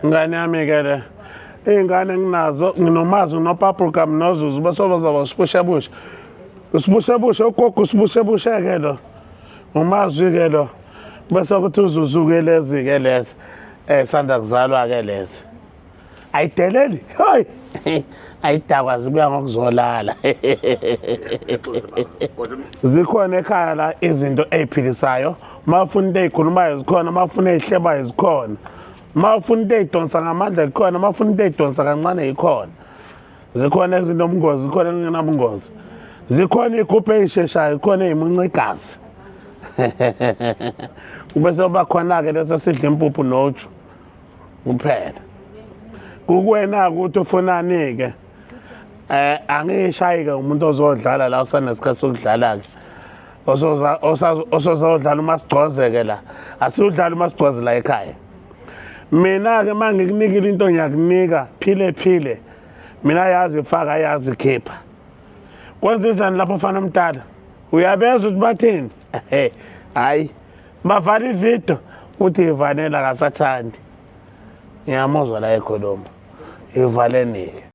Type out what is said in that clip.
Ingane yami-ke le, iy'ngane enginazo nginomazi nginopapulgam nozuzu bese bazoba usibushebushe. Usibushebushe ugogo usibushebushe-ke lo. Umazwi-ke lo. Bese kuthi uzuzu-ke lezi-ke lezi. Sanda kuzalwa-ke lezi. Ayideleli. Hoy. Ayidakwa zibuya ngokuzolala. Zikhona ekhaya la izinto ey'philisayo. Uma ufuna into ey'khulumayo zikhona, uma ufuna ey'hlebayo zikhona. Uma ufuna into ey'donsa ngamandla zikhona, uma ufuna into ey'donsa kancane yikhona. Zikhona ezinobungozi, zikhona ezingenabungozi. Zikhona iy'gubhu ey'sheshayo, zikhona ey'munca igazi. Kube sekuba khona-ke leso sidla impuphu noju kuphela. Kukuwena-ke ukuthi ufunani-ke. Angishayi-ke umuntu ozodlala la usanesikhathi sokudlala-ke. Osozodlala umasigcoze-ke la. Asiwudlali umasigcoze la ekhaya. Mina-ke uma ngikunikile into ngiyakunika phile phile. Mina yazi faka yazi khipha. Kwenze njani lapho mfana omdala? Uyabezwa ukuthi bathini? Hayi, bavala ividiyo uthi ivanela akasathandi. Ngiyamuzwa la ekhuluma. Ivalenike.